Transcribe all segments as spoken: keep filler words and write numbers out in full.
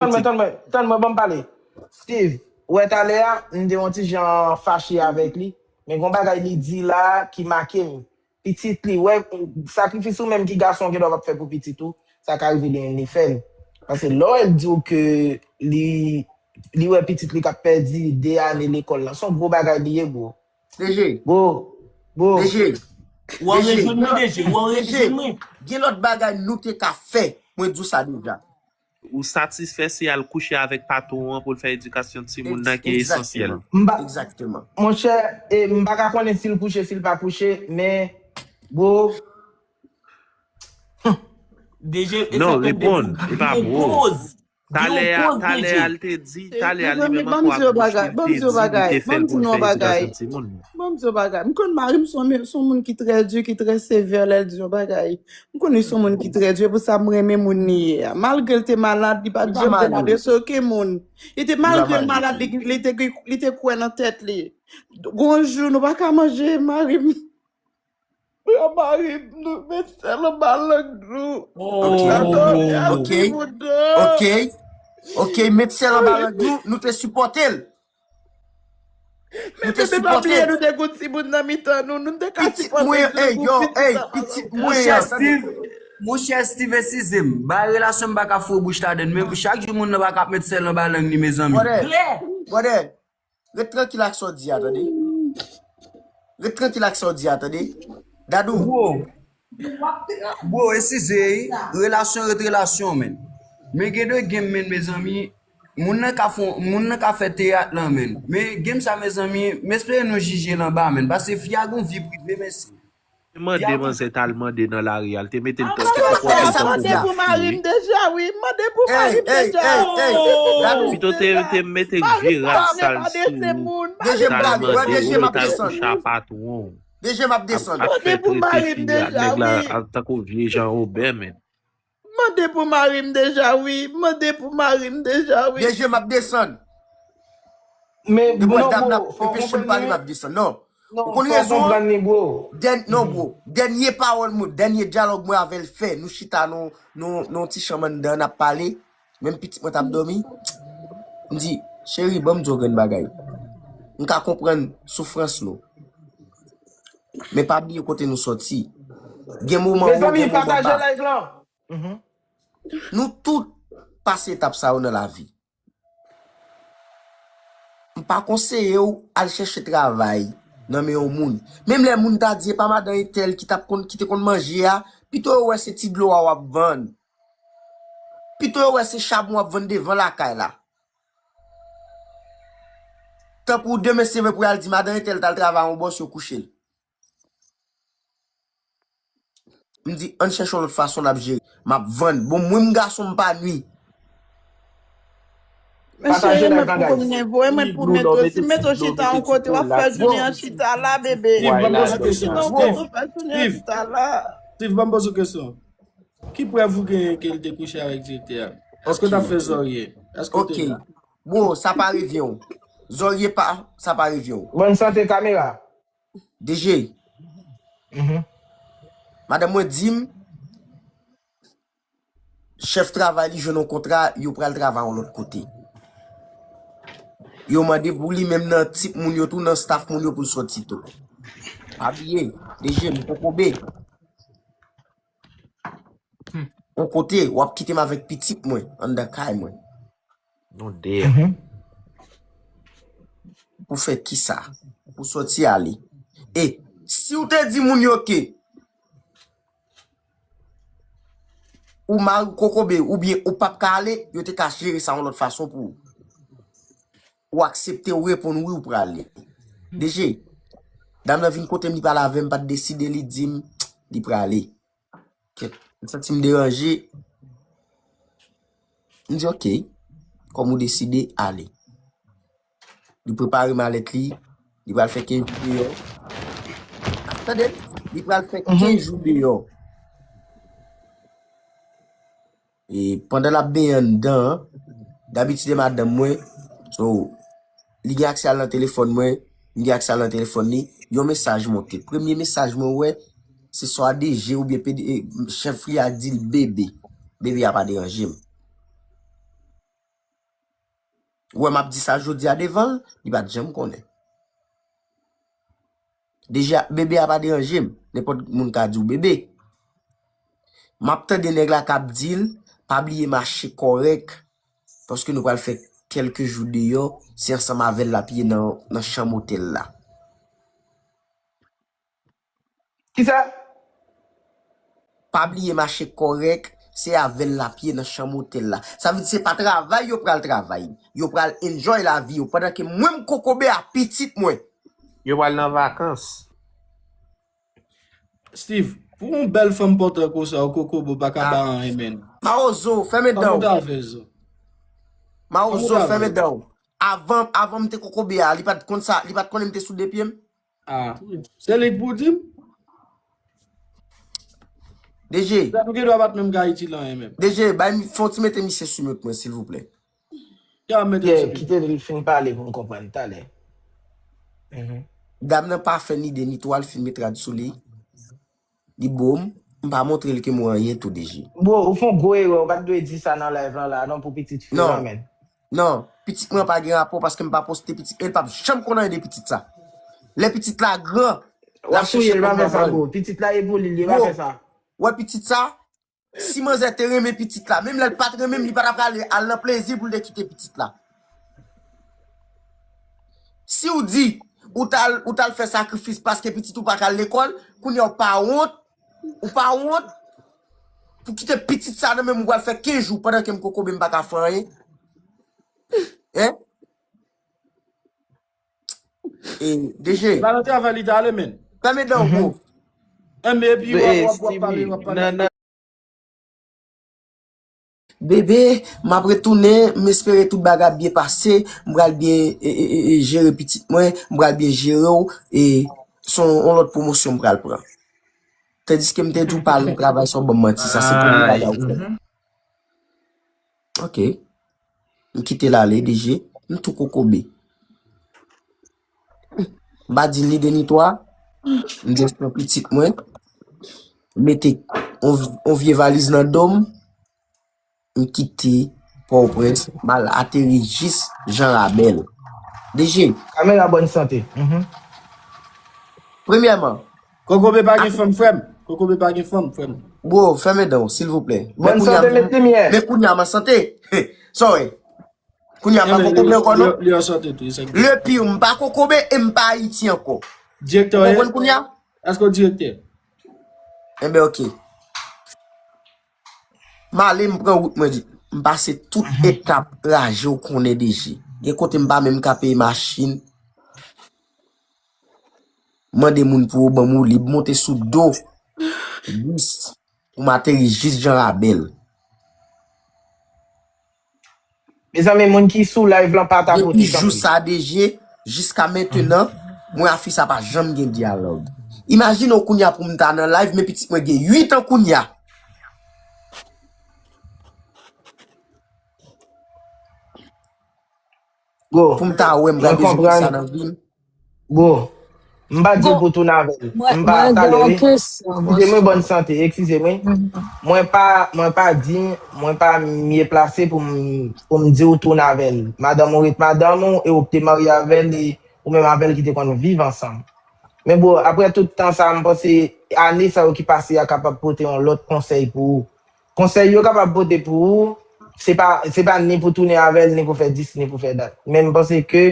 Tann mwen, tann mwen, tann mwen, ban m pale. Steve, ou wè talè a, m te yon ti jan fache avèk li, men gon bagay li di la ki make m. Pitit li, wè, sakrifis ou menm ki gason gen dwa p ap fè pou pitit ou, sa ka rive li menm li fè l. Paske lè w wè l di w ke li, li wè pitit li k ap pèdi de ane lekòl la, se yon gwo bagay li ye, bro. DG, Bro, bro. DG, Ou an DG, rejwenn mwen, DG. Ou an DG, rejwenn mwen. Gen lòt bagay nou te ka fè. Mwen di w sa deja. Ou satisfè si al kouche avèk patwon an pou l fè edikasyon timoun nan ki esansyèl. M pa, Egzakteman. monchè, e, m pa ka konnen si l kouche, si l pa kouche, men, bro, DG, e Non, sa tonbe reponn, pou e pa gen bro. koz. Talè Gen a, yon koz, talè DG. a, l te di, talè a, li Mezanmi, menm ban m ankò di yon ak bouch bagay, li, ban te m di yon di, li te bagay, fè ban l m pou di l yon fè bagay. edikasyon timoun. Ban m di yon bagay. M konn mari m se yon, se yon moun ki trè di, ki trè sevè lè l di yon bagay. M konnen se yon moun ki trè di, e pou sa m renmen moun li ye a. Malgre l te malad, li pa t janm te mande se oke moun. Li te, malgre l malad, li, li te, li te kwè nan tèt li. Gon jou, nou pa ka manje, mari m. Mari m, nou met sèl anba lang nou. Ok, ok, ok, ok, met sèl anba lang nou, nou te sipòte l. Men se pa bliye nou te gon timoun nan mitan nou, nou te ka sipòte. Pitit mwen, ey, yo, ey, pitit mwen, tande. Monchè Steve, eskize m. Ba relasyon m pa ka foure bouch ladann, men chak jou moun nan pa ka ap met sèl anba lang li, mezanmi. Brother, brother, ret trankil ak sa w di a, tande. Ret trankil ak sa w di a, tande. Dadou. Bro, bro, eskize, relasyon ret relasyon, men. Men gen de game, men, mezanmi, moun nan ka fon, moun nan ka fè teyat lan, men. Men game sa, mezanmi, m espere nou jije l anba, men. Paske fi a gon vi prive, mesye. Mande manzè t al mande nan lari a, l te mete l Mande pou mari m deja, wi. Mande pou mari m deja. Pito te, te mete vye rad sal sou ou, t al mande ou, t al kouche a patwon. DG m ap desann. Ap fè trete fi a, nèg la ap tankou vye Jan Wobè, men. Mande pou mari m deja, wi. Mande pou mari m deja, wi. DG m ap desann. Men Depi non, dam bro, nan fò w anpeche m konprann pale, li. m ap desann. Non. Non, Ou konn fò w rezon konprann an? Li, bro. Dèn-, non, bro. Dènye pawòl mwen, dènye dyalòg mwen avè l fè, nou chita nan, nan, nan ti chanm anndan, n ap pale. Menm pitit mwen t ap dòmi. M di, cheri, ban m di w yon grenn bagay. M ka konprann soufrans nou. Men pa bliye kote nou sòti. Gen moman ou Mezanmi, gen moman pataje ba. Live lan. Mhm. Nou tout pase etap sa yo nan lavi. M pa konseye w al chèche travay nan men yon moun. Menm lè moun ta di e pa madan entèl ki t ap konn, ki te konn manje a, pito yo wè se ti dlo a w ap vann. Pito yo wè se chabon w ap vann devan lakay la. Tankou demen se vre pou y al di madan entèl t al travay yon bòs yo kouche l. M di, ann chèche yon lòt fason n ap jere. M ap vann. Bon, mwen m gason m pa nwi. Men cheri, mwen pou konnen voye mwen pou met ou. Si m met ou chita yon kote, w ap fè jounen an chita la, bebe. Chita yon kote, w ap fè jounen an chita la. Steve, ban m poze w kesyon. Ki prèv ou genyen ke l te kouche avèk direktè a? Èske w t ap fè zòrye? Èske w te la? Bro, sa pa revyen w. Zòrye pa, sa pa revyen w. Bòn sante kamera. DG. Madanm mwen di m, chèf travay li jwenn yon kontra, yo pral travay yon lòt kote. Yo mande pou li menm nan tip moun yo tou, nan staff moun yo pou l sòti tou. Pa bliye, DG, m kokobe. Yon kote, w ap kite m avèk pitit mwen anndan kay mwen. Non, damn. Pou fè kisa? Pou sòti ale. E si w te di moun yo ke ou mari w kokobe oubyen ou p ap ka ale, yo te ka jere sa yon lòt fason pou ou. Ou aksepte, ou reponn wi, ou prale. DG, dam nan vin kote m, li pale avè m, pa t deside, li di m li prale. Kèt, m santi m deranje. M di, ok, kòm ou deside, ale. Li prepare malèt li, li pral fè kenz jou deyò. Tande, li pral fè kenz jou deyò. E pandan l ap benyen anndan an, dabitid e madanm mwen, so, li gen aksè al nan telefòn mwen, m gen aksè al nan telefòn li, yon mesaj monte. Premye mesaj mwen wè, se swa DG oubyen PD, e, chèf li a di l bebe. Bebe a pa deranje m. Ou wè m ap di sa jodi a devan l, li pa t janm konnen. Deja, bebe a pa deranje m. Nenpòt moun ka di w bebe. M ap tande nèg la k ap di l, pa bliye mache kòrèk, paske nou pral fè kèlke jou deyò, se ansanm avè l l ap ye nan, nan chanm otèl la. Kisa? Pa bliye mache kòrèk, se avè l l ap ye nan chanm otèl la. Sa vle di se pa travay yo pral travay. Yo pral enjoy lavi yo pandan ke mwen m kokobe a pitit mwen. Yo pral nan vakans. Steve, pou yon bèl fanm pòtan konsa, ou kokobe ou pa ka ba anyen menn. Mawozo, fèmen dan w. Kòman w ta fè sa? Mawozo, fèmen dan w. Avan, avan m te kokobe a, li pa t konn sa, li pa t konnen m te sou de pye m. Ah, se li k pou di m? DG, Sa nou gen dwa pa t menm ka itil anyen menm. DG, bay m, fè yon ti mete misye sou mute mwen, silvouplè. Ya mete Yeah, m sou kite l fin pale pou m konprann talè. Mhm. Dam nan pa fè ni de ni twa, l fin met rad sou li. Li bo m, m pa montre l ke mwen anyen tou DG. Bro, ou fè yon gwo erè, ou pa t dwe di sa nan live lan la non pou pitit fi Non. Lan, men. Non, pitit mwen pa gen rapò paske m pa poste pitit, e l p ap janm konn anyen de pitit sa. Lè pitit la gran, W ap touye l, pa fè sa, bro. Pitit la e pou li, li pa Bro. Fè sa. Wè pitit sa, si manzè te renmen pitit la, menm lè l pa t renmen m, li pa t ap prale al nan plezi pou l te kite pitit la. Si w di, ou t al, ou t al fè sakrifis paske pitit ou pa ka al lekòl, kounye a w pa wont, ou pa wont pou kite pitit sa nan men m, ou pral fè kenz jou pandan ke m kokobe m pa ka fè anyen. Hein? E, DG. Pa nan travay li ta ale, men. Fèmen dan w, bro. Enben, epi w ap, w ap, w ap pale, w ap pale. Bebe, m ap retounen, m espere tout bagay ap byen pase, m pral byen e, e, e, e, jere pitit mwen, m pral byen jere w, e se yon lòt pwomosyon m pral pran. Tandiske m te di w pa al nan travay san w ban m manti, sa se premye bagay ou fè. Ok. M kite l ale, DG. M tou kokobe. M pa di l ni de ni twa. M jis pran pitit mwen. Mete on, on vye valiz nan do m. M kite Pòtoprens. M al ateri jis Jan Rabèl. DG. Kamera bòn sante. Mhm. Premyèman. Kokobe pa gen fanm, frè m. Kokobe pa gen fanm, frè m. Bro, fèmen dan w, silvouplè. Bòn sante, met limyè. Men kounye a m an sante. Sorry. Kounye a m pa kokobe ankò non. Li an sante tou, e sa ki. Le pire, m pa kokobe e m pa Ayiti ankò. Direktè Ou w ye? Konprann kounye a? Èske w direktè? Enben, ok. M ale, m pran wout mwen di. M pase tout etap raje w konnen DG. Gen kote m pa menm ka peye machin. Mande moun pou yo ban m woulib, monte sou do. Jis pou m ateri jis Jan Rabèl. Mezanmi, moun ki sou live lan pa tapote. Depi jou sa DG, jiska mentenan, mwen a fi sa pa janm gen dyalòg. Imajine w kounye a pou m ta nan live, men pitit mwen gen uit an kounye a. Bro, Pou m ta wè m pral bezwen fè sa nan vi m. Bro, m pa di w pou tounen avè l. M pa talè wi. Eskize mwen, bòn sante, eskize mwen. Mwen pa, mwen pa di, mwen pa mye plase pou m, pou m di w tounen avè l. Madanm ou ret madanm ou, e ou k te marye avè l, e ou menm avè l ki te konn viv ansanm. Men bro, apre tout tan sa, m panse ane sa yo ki pase a kapab pote yon lòt konsèy pou ou. Konsèy yo kapab pote pou ou, se pa, se pa ni pou tounen avè l, ni pou fè dis, ni pou fè dat. Men m panse ke,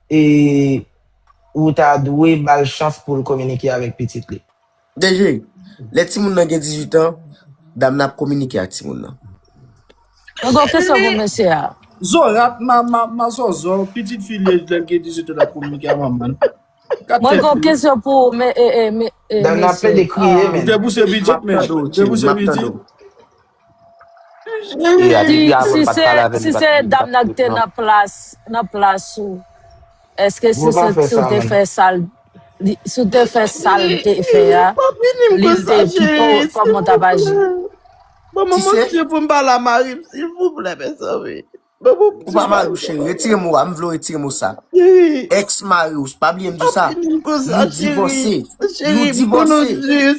e, ou ta dwe ba l chans pou l kominike avèk pitit li. DG, lè timoun nan gen dizuit an, dam nan ap kominike ak timoun nan. Mwen gen yon kesyon pou mesye a. Zorat, ma, ma, ma zòzò, pitit fi li lè l gen dizuit an l ap kominike ak manman l. Mwen gen yon kesyon pou men e e men e Dam nan ap plede kriye, Ou men. te pouse pitit, men. Ou te pouse pitit. Si, si se, si se dam nan ki te nan plas, nan plas ou, èske si se, si w te fè sa l, li- si w te fè sa l te fè a, li te pito, kòman w t ap aji? Ban mwen manje pou m pale a mari m, silvouplè, mezanmi. Ban mwen Ou pa mari w, cheri. Retire mo a. M vle w retire mo sa. Èks mari w, pa bliye m di w sa. Nou divòse. Nou divòse.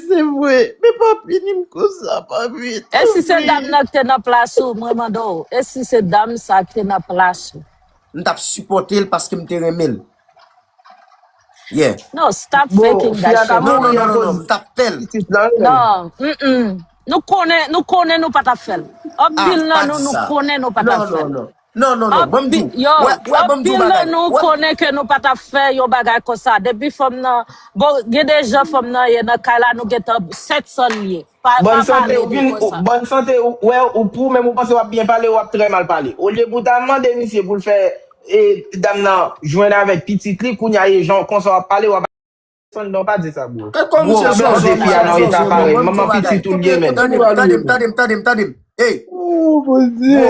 Se vre. Men pa pini m konsa, papi. E si se dam nan ki te nan plas ou, mwen mande w, e si se dam sa ki te nan plas ou? m t ap sipòte l paske m te renmen l. Yeah. No, stop faking that shit. Non, non, non, non, non, m t ap fè l. Non, mm-mm. Nou konnen, nou konnen nou pa t ap fè l. Anpil nan nou, nou konnen nou pa t ap fè l. Non, non, non, ban m di w. Wè, wè, ban m di w bagay. Nou konnen ke nou pa t ap fè yon bagay konsa. Depi fanm nan, bon, gen de jan fanm nan ye nan kay la, nou gentan sèt san l ye. Pa, pa pale de konsa. Bòn sante, ou, wè, ou pou menm ou panse w ap byen pale, w ap trè mal pale. Olye pou w ta mande misye pou l fè e, dam nan jwenn avèk pitit li, kounye a e jan konsa w ap pale, w ap Sandon pa di sa, bro. Bro, w ap mete fi a nan eta parèy. Manman pitit ou l gen menm. Tande m, tande m, tande m, tande m. Hey! Oh, Bondye!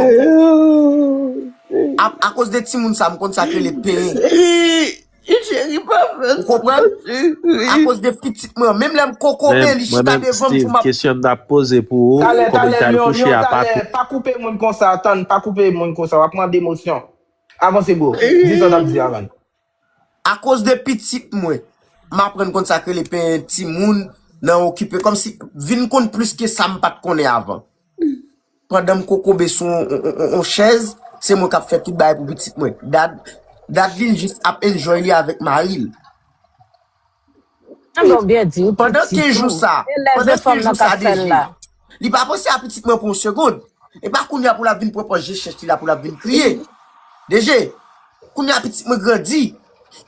Akoz de timoun sa, m konn sa k rele penyen. Ou konprann? Akoz de pitit mwen, menm lè m kokobe, li chita devan m pou m ap. Kesyon m t ap poze pou ou, kòman li t al kouche a pa kou. Pa koupe moun konsa, tann, pa koupe moun konsa, w ap mande emosyon. Avanse, bro. Di sa w t ap di, avann. Akoz de pitit mwen, m aprann konn sa k rele penyen timoun nan okipe, kòmsi vin konn plis ke sa m pa t konnen avan. Pandan m kokobe sou on, on, on, on chèz, se mwen k ap fè tout bagay pou pitit mwen. Dad, dad vin jis ap enjoy li avèk mari l. Pandan kenz jou sa, pandan kenz jou sa, deje, li pa panse a pitit mwen pou yon segonn. E pa kounye a pou l ap vin pran pòz je chèch li la pou l ap vin kriye. Deje, kounye a pitit mwen grandi.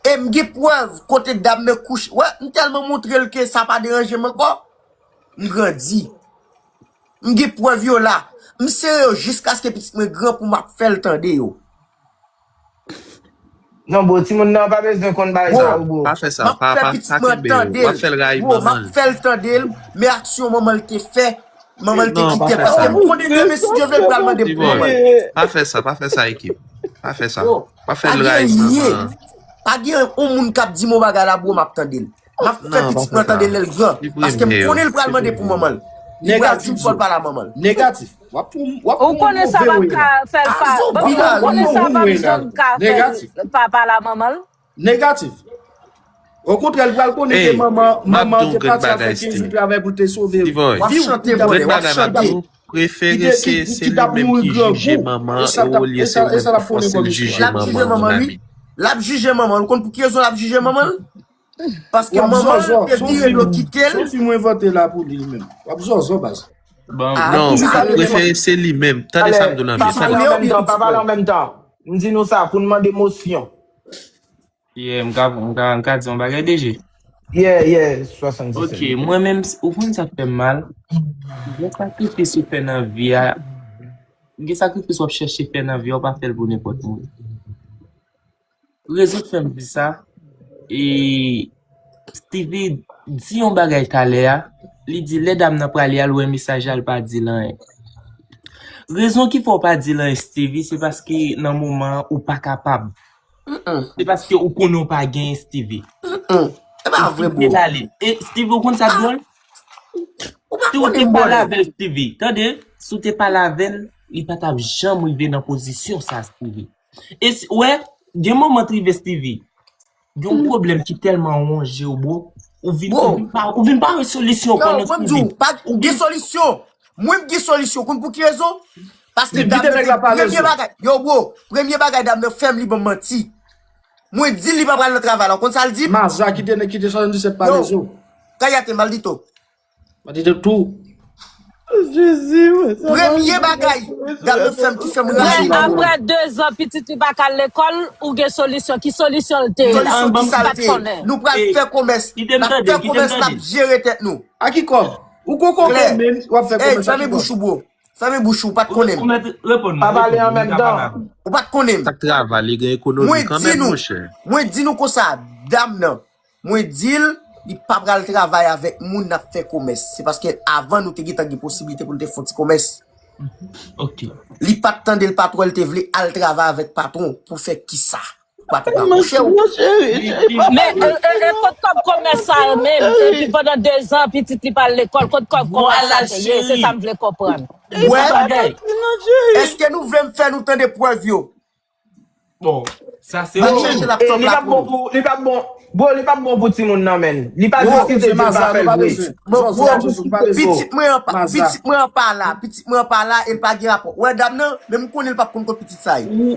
E m gen prèv kote dam nan kouche. Wè, m tèlman montre l ke sa pa deranje m ankò. M grandi. M gen prèv yo la. M sere yo jiskaske pitit mwen gran pou m ap fè l tande yo. Non, bro, timoun nan pa bezwen konn bagay sa yo, bro. Pa fè sa, pa, pa, pa kenbe yo. W ap fè l rayi manman l. M ap fè l tande l, men aksyon manman l te fè, manman l te kite l. Paske m konnen demen, si Dye vle, l pral mande m pou manman l. Pa fè sa, pa fè sa, ekip. Pa fè sa. Pa fè l rayi manman an. Pa gen yon moun k ap di m yon bagay la, bro, m ap tande l. M ap fè pitit mwen tande l lè l gran. Paske m konnen l pral mande pou manman l. Li pral di m fò l pale a manman l. Negatif. W ap pran move woy la. Ou konnen sa p ap ka fè l pa. Ou konnen sa p ap janm ka fè l pa pale a manman l. Negatif. Okontrè, li pral konnen ke manman, manman te pati al fè kenz jou travay pou l te sove vi w. W ap chante, w ap chante. Prefere se, se li menm ki jije manman an olye se ou menm ki fòse l jije manman an, mon ami. L ap jije manman l. Ou konn pou ki rezon l ap jije manman l? Paske manman l te vire do kite l. Se yon fi mwen envante la pou li menm. W ap zòzò, baz. Non, prefere se li menm. Tande sa m di w la, men tande. Pa pale an menm tan, pa pale an menm tan. M di nou sa, pou n mande mosyon. Yeah, m ka, m ka, m ka di yon bagay, D J? Yeah, yeah, swasanndisèt. Ok, mwen menm, ou konn sa k fè m mal? Gen sakrifis ou fè nan vi a, gen sakrifis w ap chèche fè nan vi a, ou pa fè l pou nenpòt moun. Rezon k fè m di sa, e, Steevie di yon bagay talè a, li di lè dam nan prale a, l wè mesaj la, l pa di l anyen. Rezon ki fè w pa di l anyen, Steevie, se paske nan moman an, ou pa kapab. Se paske ou konnen w pa genyen Steevy. E pa vre, bro. E Steevy, ou konn sa k dwòl? Si w te pale avè l, Steevy, tande, si w te pale avè l, li pa t ap janm rive nan pozisyon sa, Steevy. E si, wè, gen moman t rive, Steevy, gen yon pwoblèm ki tèlman wonje w, bro, ou vin, ou vin pa, ou vin pa wè solisyon kò nan, Steevy. Ou gen solisyon. Mwen, m gen solisyon. Konn pou ki rezon? Paske dam nan te premye bagay. Yo, bro, premye bagay dam nan fè m, li ban m manti. Mwen di l li pa pral nan travay la. Ou konn sa l di m? Maza kite, kite swasanndisèt pa rezo. Kayate, maldito. Maldito tou. Jezi, mwen sa. Premye bagay dam nan fè m ki fè m rayi. Apre dezan, pitit li pa ka al lekòl, ou gen solisyon. Ki solisyon l te ye la? Solisyon ki sa l te ye? Nou pral fè komès. N ap fè komès, n ap jere tèt nou. A ki kòb? Ou kokobe menm, w ap fè komès a ki kòb? Fèmen bouch ou, bro. Fèmen bouch ou, ou pa t konnen m. Pa pale an menm tan. Ou pa t konnen m. Sa k travay, li gen ekonomi kanmenm, monchè. Mwen di nou konsa, dam nan, mwen di l, li pa pral travay avèk moun n ap fè komès. Se paske avan nou te gentan gen posiblite pou n te fè yon ti komès. Li pa t tande l, patwon l te vle al travay avèk patwon pou fè kisa? Patwon ka kouche w. Men, e, e, e, kot kòb komès sa a menm? Epi pandan dezan, pitit li pa al lekòl, kot kòb komès sa te ye? Se sa m vle konprann. Wè, èske nou vle m fè nou tande prèv yo? Bon, sa se ou menm. Li p ap bon pou, li p ap bon. Bro, li p ap bon pou timoun nan, menn. Li pa diskite, di l pa fè l vre. Pitit mwen an pa, pitit mwen an pa la, pitit mwen an pa la, e l pa gen rapò. Wè, dam nan, men m konnen l p ap konn kot pitit sa ye.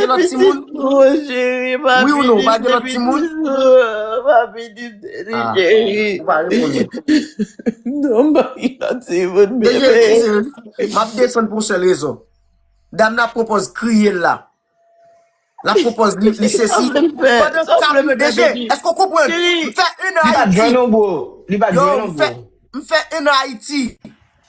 gen lòt timoun? Wi ou non, ou pa gen lòt timoun? Ou pa reponn mwen. Non, m pa gen lòt timoun, bebe. M ap desann pou yon sèl rezon. Dam nan ap pwopòz kriye l la. L ap pwopòz li, li sesi. Pandan sa, DG, èske w konprann? M fè en an Ayiti. Li pa jwenn non, bro. Li pa jwenn non, bro. M fè en an Ayiti.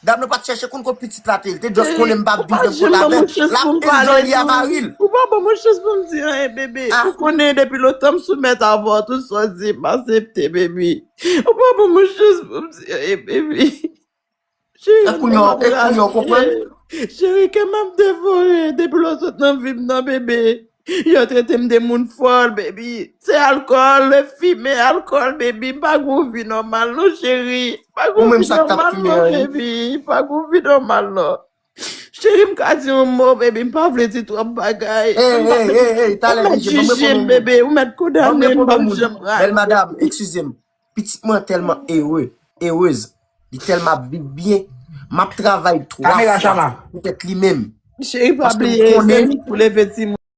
Dam nan pa t chèche konn kot pitit la te ye. L te just konnen m p ap viv menm kot avè l. L ap enjoy li a mari l. Ou pa ban mwen chans pou m di anyen, bebe. Ou konnen depi lontan m soumèt avè w, tout sa w di, m aksepte, bebe. Ou pa ban mwen chans pou m di anyen, bebe. Cheri, e kounye a w konprann? Cheri, kè m ap devore depi lè w sot nan vi m nan, bebe. Yo trete m de moun fòl, baby. Se alkòl, le fimen, alkòl, baby. M pa gon vi nòmal non, cheri. M pa gon vi nòmal non, baby. M pa gon vi nòmal non. Cheri, m ka di yon mo, baby. M pa vle di twòp bagay. Ou mèt jije m, baby. Ou mèt kondane m, m pa janm rayi. Bèl madanm, eskize m. Pitit mwen tèlman ere, erez. Li tèlman ap viv byen. M ap travay twa fwa poutèt li menm. Cheri, pa bliye, se li pou leve timoun.